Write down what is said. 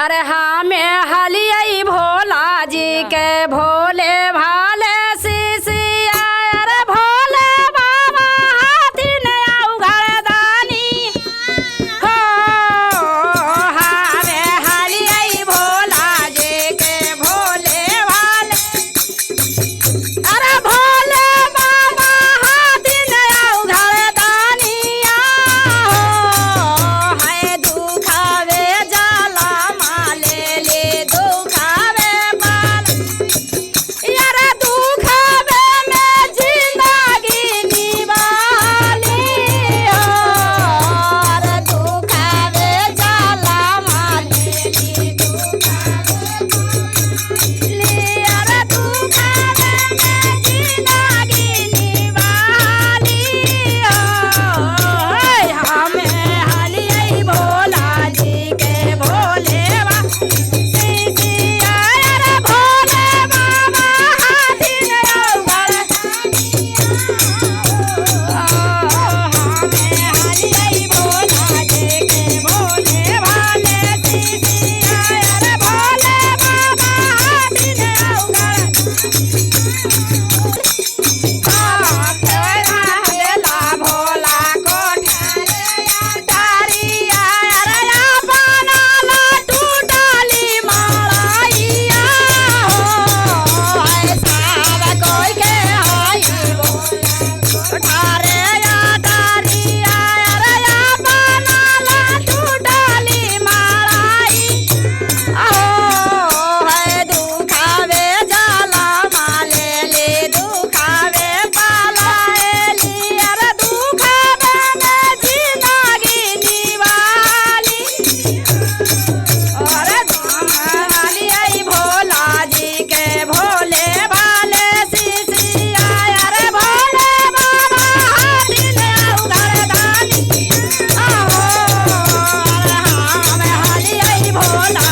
अरे हमें हलियई भोला जी के भोले भाले शिशिया। अरे भोले बाबा हाथी ने उघड़ दानी हो। हमें हलियई भोला जी के भोले भाले। अरे भोले बाबा हाथी ने उघड़ दानिया हो। है दुखावे जाला माले ले दुखावे पाल। यार दुखावे में जिंदगी निवाली हो। अरे दुखावे जाला माले ले दुखावे पाल। अरे दुखावे में जिंदगी निवाली हो। हमें हलियई भोला जी के भोले बा शिशिया। अरे भोले बाबा हाथी ने उघड़ हमें हलियई भोला जी के भोले भाले शिशिया। अरे भोले बाबा हाथी ने उघड़ भोला कोठारिया। अरे अपना टूटली माराइया हो। ऐसा कोई के आई कोठारे डारिया। अरे अपना टूटली माराई हो। है दुखावे जाला माले ले दुखावे पालाएली। अरे दुखावे में जिंदगी निवाली। अरे हलियई भोला जी के भोले भाले शिशिया। अरे भोले बाबा हाथी ने उघड़ दानी आहो। अरे हमें हलियई भोला